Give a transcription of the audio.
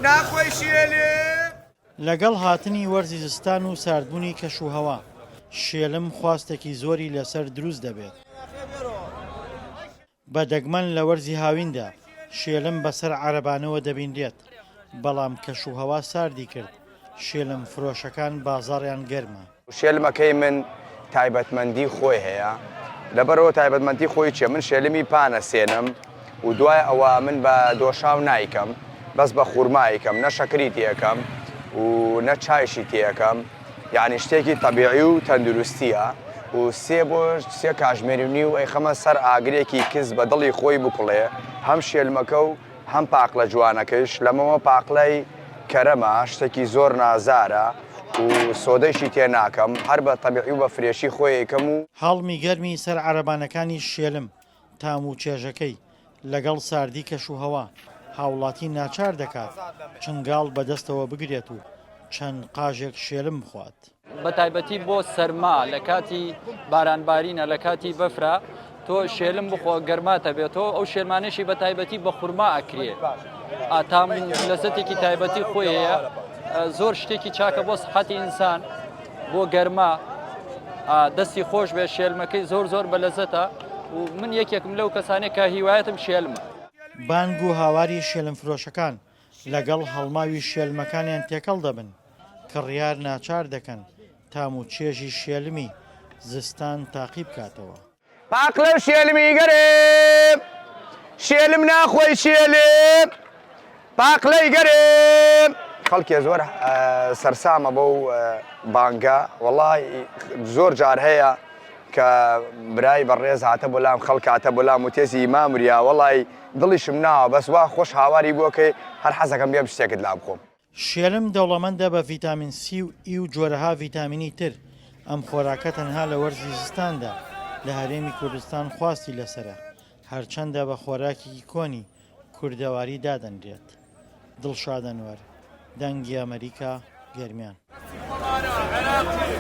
ناخۆی شێلم. لەگەڵ هاتنی وەرزی زستان و ساردبوونی کەشوهەوا، شێلم خواستێکی زۆری لەسەر دروست دەبێت. بە دەگمەن لە وەرزی هاویندا شێلم بەسەر عەرەبانەوە دەبینرێت، بەڵام کەشوهەوا ساردی کرد، شێلم فرۆشەکان بازاڕیان گەرمە. شێلمەکەی من تایبەتمەندی خۆی هەیە، لەبەرئەوە تایبەتمەندی خۆی چیە من شێلمی پانەسێنم و دوای ئەوە من بە دۆشاو نایکەم بەس بە خورما ئەیکەم نە شەکری تێکەم و نە چایشی تێکەم یانی شتێکی تەبیعی و تەندروستیە و سێ بۆ سێ کاژمێر و نیو ئەیخەمە سەر ئاگرێکی کز بە دڵی خۆی بکوڵێ هەم شێلمەکە و هەم پاقلە جوانەکەیش لەمەوە پاقلەی کەرەمە شتێکی زۆر نازارە و سۆدەیشی تێ ناکەم هەر بە تەبیعی و بە فرێشی خۆی ئەیکەم و. هەڵمی گەرمی سەر عەرەبانەکانی شێلم تام و چێژەکەی لەگەڵ ساردی کەشوهەوا، هاوڵاتی ناچار دەکات چنگاڵ بەدەستەوە بگرێت و چەند قاژێک شێلم بخوات. بەتایبەتی بۆ سەرما لە کاتی باران بارینە لە کاتی بەفرە تۆ شێلم بخۆ گەرماتە بێتەوە ئەو شێلمانەشی بە تایبەتی بە خورما ئەکرێ ئاتام لەزەتێکی تایبەتی خۆی هەیە زۆر شتێکی چاکە بۆ سحەتی ئینسان بۆ گەرما دەستی خۆش بێ شێلمەکەی زۆر زۆر بە لەزەتە و من یەکێکم لەو کەسانێک کە هیوایەتم شێلمە. بانگ و هاواری شێلم فرۆشەکان لەگەڵ هەڵماوی شێلمەکانیان تێکەڵ دەبن، کڕیار ناچار دەکەن تام و چێژی شێلمی زستان تاقی بکاتەوە. پاقلە و شێلمی گەرم شێلم ناخۆی شێلم پاقلەی گەرم. خەڵکێ زۆر سەرسامە بەو بانگە وەڵا زۆر جار هەیە کە برای بەڕێز هاتە بۆ لام خەڵک هاتە بۆ لام و تێزی مامریا وەڵای دڵیشم ناوە بەس وا خۆش هاواری بۆ کەی هەر حەزەکەم بێم شتێکت لا بخۆم. شێلم دەوڵەمەندە بە ڤیتامین سی و ئی و جۆرەها ڤیتامینی تر، ئەم خۆراکە تەنها لە وەرزی زستاندا لە هەرێمی کوردستان خواستی لەسەرە، هەرچەندە بە خۆراکێکی کۆنی کوردەواری دادەنرێت. دڵشاد ئەنوەر، دەنگی ئەمەریکا، گەرمیان.